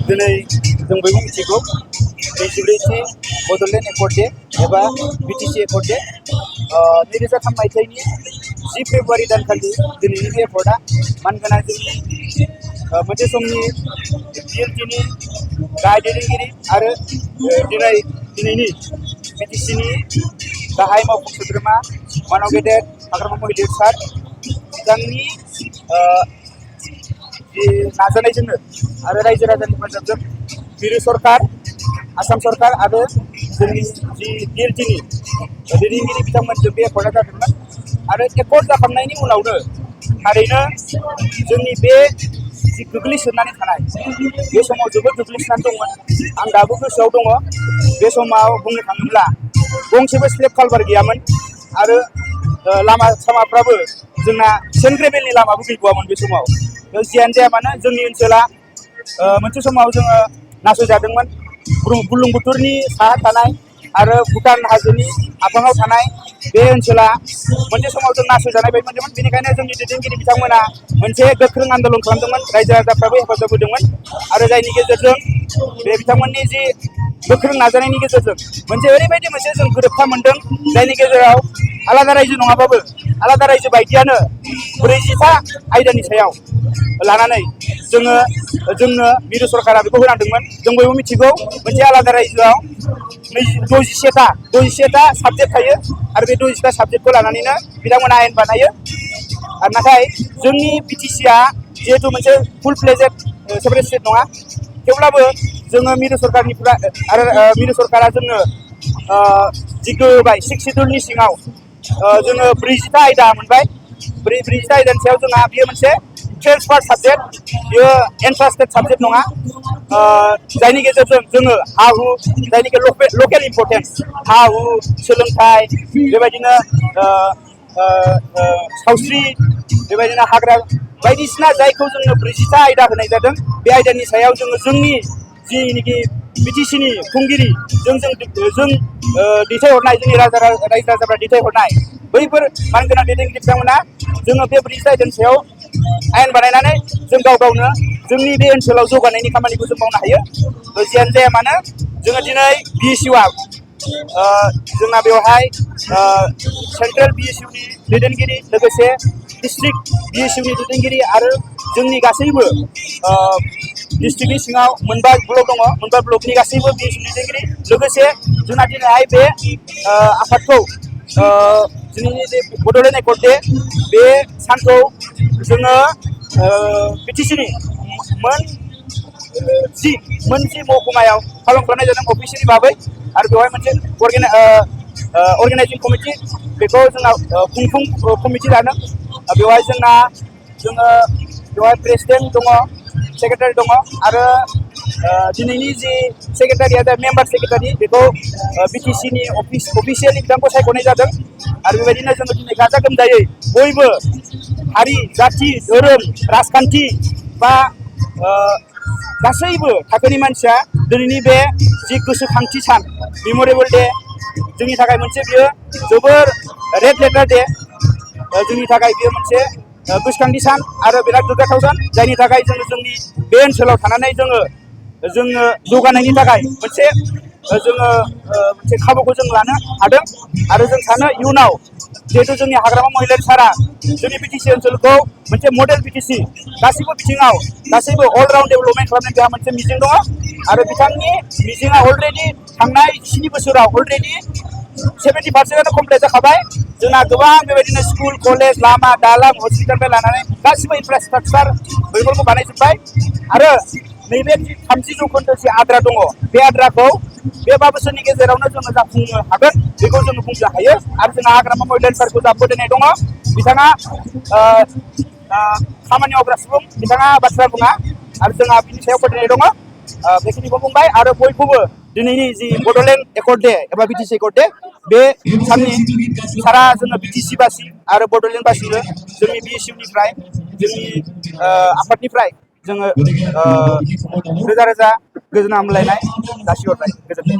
दिनै जों बयबो मिथिगौ नैजिब्रैथि बड'लेण्ड एकर्ड डे एबा बिटिसि एकर्ड डे 2003 मायथाइनि 10 फेब्रुवारि दानखालि दिनैनि बे एकर्डआ मानगोनां जोंनि मोनसे समनि बिएलटिनि गाहाय दैदेनगिरि आरो दिनैनि बिटिसिनि गाहाय मावफुं सोद्रोमा मानव गेदेर हाग्रामा महिलारी सार बिथांनि जि नाजानायजोंनो आरो रायजो राजानि हेफाजाबजों मिरु सरकार आसाम सरकार आरो जोंनि जि बिएलटिनि दैदेनगिरि बिथांमोनजों बे एकर्डआ जादोंमोन आरो एकर्ड जाखांनायनि उनावनो थारैनो जोंनि बे जि गोग्लैसोनानै थानाय बे समाव जोबोद गोग्लैसोनानै दंमोन आं दाबो गोसोआव दङ बे समाव बुंनो थाङोब्ला गंसेबो स्लेब कालभार गैयामोन आरो लामा सामाफ्राबो जोंना सेन्ट ग्रेभेलनि लामाबो गैबावामोन बे समाव जियानो जाया मानो जोंनि ओनसोला मोनसे समाव जोङो नासयजादोंमोन बुरलुंबुथुरनि साहा थानाय आरो भुटान हाजोनि आफाङाव थानाय बे ओनसोला मोनसे समाव जों नासयजानाय बायदि मोनदोंमोन बेनिखायनो जोंनि दैदेनगिरि बिथांमोना मोनसे गोख्रों आन्दोलन खालामदोंमोन रायजो राजाफ्राबो हेफाजाब होदोंमोन आरो जायनि गेजेरजों बे बिथांमोननि जि गोख्रों नाजानायनि गेजेरजों मोनसे ओरैबायदि मोनसे जों गोरोबथा मोन्दों जायनि गेजेराव आलादा रायजो नङाबाबो आलादा रायजो बायदियानो 40टा आयदानि सायाव लानानै जोंनो मिरु सरकारा बेखौ होनांदोंमोन जों बयबो मिथिगौ मोनसे आलादा रायजोआव 61टा साबजेक्ट थायो आरो बे 60टा साबजेक्टखौ लानानैनो बिथांमोना आयेन बानायो आरो नाथाय जोंनि बिटिसिआ जिहेतु मोनसे फुल फ्लेजेड सेपारेट स्टेट नङा थेवब्लाबो जोङो मिरु सरकारनिफ्राय आरो मिरु सरकारा जोंनो जि होबाय 6 शिड्युलनि सिङाव जोङो 40टा आयदा मोनबाय 40टा आयदानि सायाव जोंहा बेयो मोनसे ट्रेन्सफार साबजेक्ट बेयो एन्ट्रान्सटेड साबजेक्ट नङा जायनि गेजेरजों जोङो हा हु जायनिखि लकेल इम्पर्टेन्स हा हु सोलोंथाइ बेबायदिनो सावस्रि बेबायदिनो हाग्रा बायदिसिना जायखौ जोंनो 40टा आयदा होनाय जादों बे आयदानि सायाव जोङो जोंनि जिनिखि बिटिसिनि खुंगिरि जों दैथायहरनाय जोंनि रायजो राजाफ्रा दैथायहरनाय बैफोर मानगोनां दैदेनगिरि बिथांमोना जोङो बे 40टा आयदानि सायाव आयेन बानायनानै जों गाव गावनो जोंनि बे ओनसोलाव जौगानायनि खामानिखौ जों मावनो हायो जियानो जाया मानो जोङो दिनै बिएसइउआ जोंना बेवहाय सेन्ट्रेल बिएसइउनि दैदेनगिरि लोगोसे डिस्ट्रिक्ट बिएसइउनि दैदेनगिरि आरो जोंनि गासैबो डिस्ट्रिक्टनि सिङाव मोनबा ब्लक दङ मोनबा ब्लकनि गासैबो बिएसइउनि दैदेनगिरि लोगोसे जोंना दिनैहाय बे आफादखौ दिनैनि जे बड'लेण्ड एकर्ड डे बे सानखौ जोङो बिटिसिनि मोन जि महकुमायाव पालन खालामनाय जादों अफिसियेलि भाबै आरो बेवहाय मोनसे अर्गेनाइजिं कमिटि बेखौ जोंना खुंफुं कमिटि लादों बेवहाय जोङो बेवहाय प्रेसिडेन्ट दङ सेक्रेटारि दङ आरो दिनैनि जि सेक्रेटारिया दा मेम्बार सेक्रेटारि बेखौ बिटिसिनि अफिसियेलि बिथांखौ सायख'नाय जादों आरो बेबायदिनो जोङो दिनै गाजा गोमजायै बयबो हारि जाथि धोरोम राजखान्थि बा गासैबो थाखोनि मानसिया दिनैनि बे जि गोसोखांथि सान मेमरियेबल डे जोंनि थाखाय मोनसे बियो जोबोर रेड लेटार डे जोंनि थाखाय बियो मोनसे गोसोखांथि सान आरो बिराद गोग्गाथाव सान जायनि थाखाय जोङो जोंनि बे ओनसोलाव थानानै जोङो जौगानायनि थाखाय मोनसे खाबुखौ जों लानो हादों आरो जों सानो इयुनाव जिहेतु जोंनि हाग्रामा महिलारी सारा जोंनि बिटिसि ओनसोलखौ मोनसे मडेल बिटिसि गासैबो बिथिङाव गासैबो अलराउन्ड डेभेलपमेन्ट खालामनाय बेहा मोनसे मिजिं दङ आरो बिथांनि मिजिङा अलरेडि थांनाय 7 बोसोराव अलरेडि 70% कमप्लिट जाखाबाय जोंना गोबां बेबायदिनो स्कुल कलेज लामा दालां हस्पिटालनिफ्राय लानानै गासिबो इनफ्रास्ट्राक्चार बेफोरखौ बानायजोब्बाय आरो नैबे 30% जि आद्रा दङ बे आद्राखौ बे 5 बोसोरनि गेजेरावनो जोङो जाफुंनो हागोन बेखौ जोङो बुंनो हायो आरो जोंहा हाग्रामा महिलारी सारखौ जा फोथायनाय दङ बिथाङा खामानि मावग्रा सुबुं बिथाङा बाथ्रा बुङा आरो जोंहा बिनि सायाव फोथायनाय दङ बेखिनिखौ बुंबाय आरो बयखौबो दिनैनि जि बड'लेण्ड एकर्ड डे एबा बिटिसि एकर्ड डे बे साननि सारा जोङो बिटिसि बासि आरो बड'लेण्ड बासिनो जोंनि बिएसइउनिफ्राय जोंनि आफादनिफ्राय जोङो रोजा रोजा गोजोन हामलायनाय जासिहरबाय गोजोन्थों।